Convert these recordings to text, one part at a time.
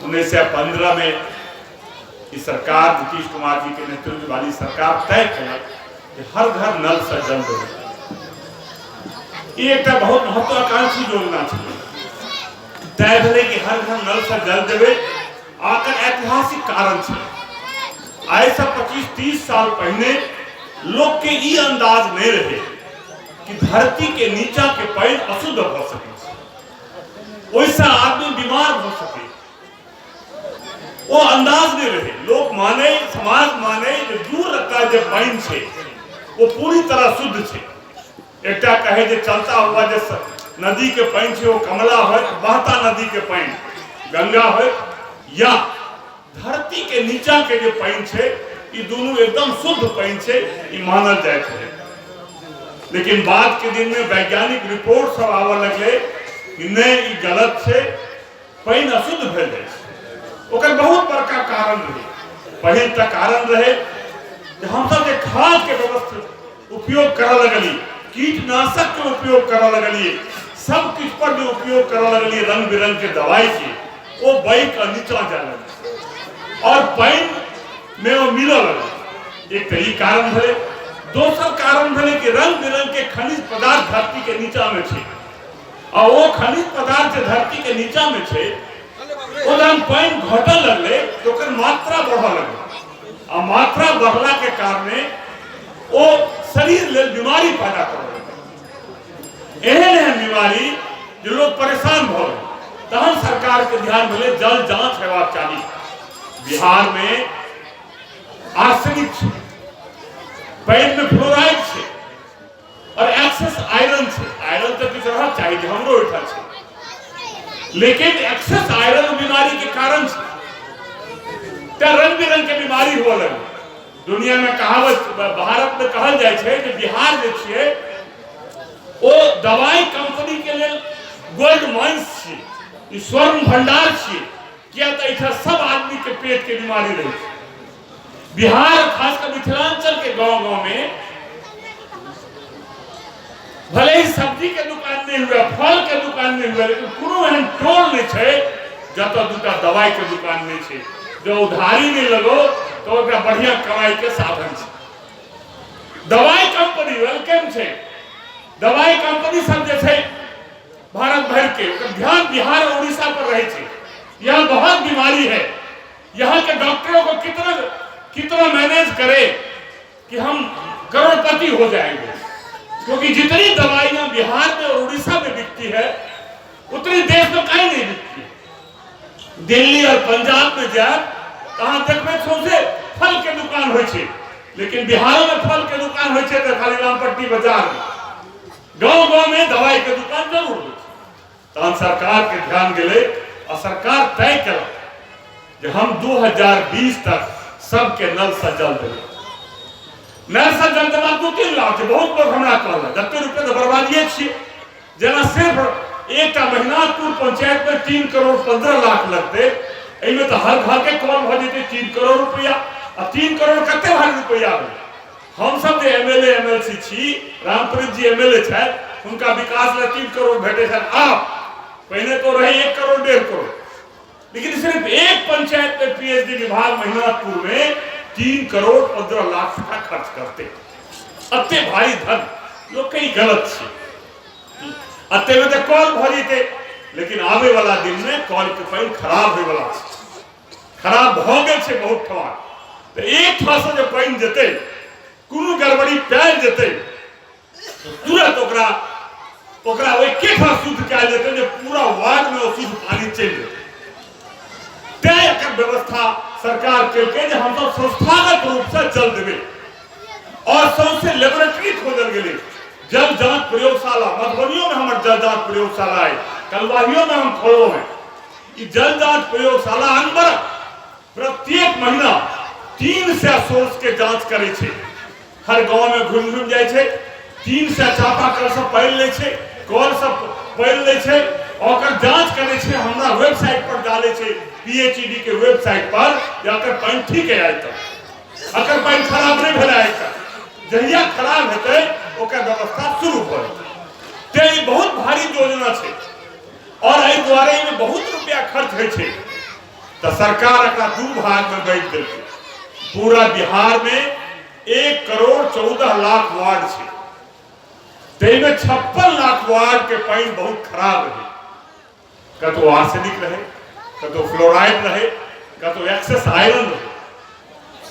1915 में ई सरकार, नीतीश कुमार जी के नेतृत्व वाली सरकार तय केलक जे हर घर नल से जल देबै। ई एकटा बहुत महत्वाकांक्षी योजना छलै। तय भेलै कि हर घर नल से जल देबै आ एकर ऐतिहासिक कारण छै। आइ से 25-30 साल पहिने लोक के ई अंदाज नहीं रहे कि धरती के नीचा के पानि अशुद्ध भऽ सकै छै, ओहिसँ आदमी बीमार भऽ सकै, ओ अंदाज नहीं रहे। लोग माने, समाज माने जे दूर रखा जे पानि छै वो पूरी तरह शुद्ध छै। एकटा कहे जे चलता हुआ जे नदी के पानि छै ओ कमला होय, बहता नदी के पानि गंगा होय, या धरती के नीचा के जे पानि छै, ई दुनू एकदम शुद्ध पानि छै, ई मानल जाइत रहे। लेकिन बाद के दिन में वैज्ञानिक रिपोर्ट सब आबऽ लगलै कि नहि, ई गलत छै, पानि अशुद्ध भेल जाइ छै। ओकर बहुत बड़का कारण रहै। पहिल तऽ कारण रहै जे हमसब जे खाद के व्यवस्थित उपयोग करऽ लगलियै, कीटनाशक के उपयोग करऽ लगलियै, सब किछु पर जे उपयोग करऽ लगलियै रंग बिरंग के दवाई के, ओ बहि कऽ नीचा जाय लगलै और पानि में ओ मिलऽ लगलै। एक तऽ ई कारण भेलै। दोसर कारण भेलै कि रंग बिरंग के खनिज पदार्थ धरती के नीचा में छै आ ओ खनिज पदार्थ जे धरती के नीचा में छै, ओ जहन पानि घटऽ लगलै तऽ ओकर मात्रा बढ़ऽ लगलै आ मात्रा बढ़ला के कारणे ओ शरीर लेल बीमारी पैदा करऽ लगलै, एहन एहन बीमारी जे लोग परेशान भऽ गेल। तहन सरकार के ध्यान भेलै जल जांच हेबाक चाही। बिहार में आर्सेनिक छै, पानि में फ्लोराइड छै और एक्सेस आयरन छै। आयरन तऽ किछु रहक चाही जे हमरो ओहिठाम छै, लेकिन एक्सेस आयरन बीमारी के कारण छै। तऽ रंग बिरंग के बीमारी हुअ लगलै। दुनिया में कहावत, भारत में कहल जाइ छै जे बिहार जे छियै ओ दवाई कंपनी के लेल गोल्ड माइंस छियै, ई स्वर्ण भंडार छियै, किया तऽ एहिठाम सब आदमी के पेट के बीमारी रहै छै। बिहार खास कर मिथिलांचल के गांव गांव में भले ही सब्जी के दुकान नहीं हुए, फल के दुकान नहीं हुए, लेकिन कोनो एहन टोल नहीं छै जतऽ दूटा दवाई के दुकान नहीं छै। जो उधारी नहीं लगो तो ओकरा बढ़िया कमाई के साधन छै। दवाई कंपनी welcome छै, दवाई कंपनी सब जे छै भारत भर के, ओकर ध्यान बिहार और उड़ीसा पर रहे छै। यहाँ बहुत बीमारी है, यहाँ के डॉक्टरों को कितना कितना मैनेज करे कि हम करोड़पति हो जाएंगे, क्योंकि जितनी दवाइयां बिहार में और उड़ीसा में बिकती है उतनी देश में कहीं नहीं बिकती। दिल्ली और पंजाब में जाए तहाँ देखबै सौंसे फल के दुकान होइ छै, लेकिन बिहारो में फल के दुकान होइ छै तऽ खाली रामपट्टी बाजार में, गाँव गाँव में दवाई के दुकान जरूर होइ छै। तहन सरकार के ध्यान गेलै आ सरकार तय केलक जे हम 2020 तक सबके नल से जल देबै। नल से जल देबा 2-3 लाख छै। बहुत लोग हमरा कहलक जते रुपया तऽ बर्बादिये छियै। जेना सिर्फ एकटा महिनाथपुर पंचायत में 3 करोड़ 15 लाख लगतै, एहिमे तऽ हर घर के कॉल भऽ जेतै 3 करोड़ रुपया। आ 3 करोड़ कते भारी रुपया भेलै? हमसब जे M L A M L C छी, Rampreet ji M L A छथि, हुनका विकास लए 3 करोड़ भेटै छनि। आब पहिने तो रहे 1 करोड़ 1.5 करोड़, लेकिन सिर्फ एक पंचायत में पीएचडी विभाग महिनाथपुर में 3 करोड़ 15 लाख टका खर्च करते, अते भारी धन लोग कहीं गलत छै। अते में तऽ कॉल भऽ जेतै, लेकिन आबे वाला दिन में कॉल के पानि खराब होय वाला छै, खराब भऽ गेल छै बहुत ठमा। तऽ एक ठामसँ जे पानि जेतै, कोनो गड़बड़ी पायल जेतै, तुरंत ओकरा ओकरा एकेठाम शुद्ध कयल जेतै जे पूरा वार्ड में ओ शुद्ध पानी चलि जेतै। तैं एकर व्यवस्था सरकार केलकै जे हमसब संस्थागत रूपसँ जल देबै और सौंसे लेबोरेटरी खोजल गेलै, जल जांच प्रयोगशाला। मधुबनियो में हमर जल जांच प्रयोगशाला है, कलवाहियो में हम खोलो हैं। ई जल जांच प्रयोगशाला अनवरत प्रत्येक महीना 300 सोर्स के जांच करै छै। हर गांव में घुमि घुमि जाइ छै, 300 चापा कल सब पानि लै छै, कल सब पानि लै छै, ओकर जांच करै छै, हमरा वेबसाइट पर डालै छै, पीएचईडी के वेबसाइट पर, जे अकर पानि ठीक है आइ तक, अकर पानि खराब नहि भेलै आइ तक। जहिया खराब हेतै ओकर व्यवस्था शुरू भऽ जेतै। तें ई बहुत भारी योजना छै और एहि दुआरे एहिमे बहुत रुपया खर्च होइ छै। तऽ सरकार एकरा दू भागमे बाँटि देलकै। पूरा बिहारमे 1 करोड़ 14 लाख वार्ड छै, ताहिमे 56 लाख वार्ड के पानि बहुत खराब रहै। कतहु आर्सेनिक रहै, कतहु फ्लोराइड रहै, कतहु एक्सेस आयरन रहै।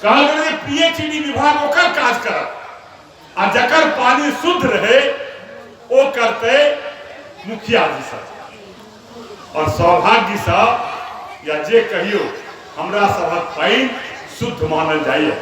कहल गेलै जे पीएचईडी विभाग ओकर काज करत आ जकर पानि शुद्ध रहै, ओ करतै मुखिया जी सब। और सौभाग्यसँ या जे कहियो, हमरा सभक पानि शुद्ध मानल जाइए।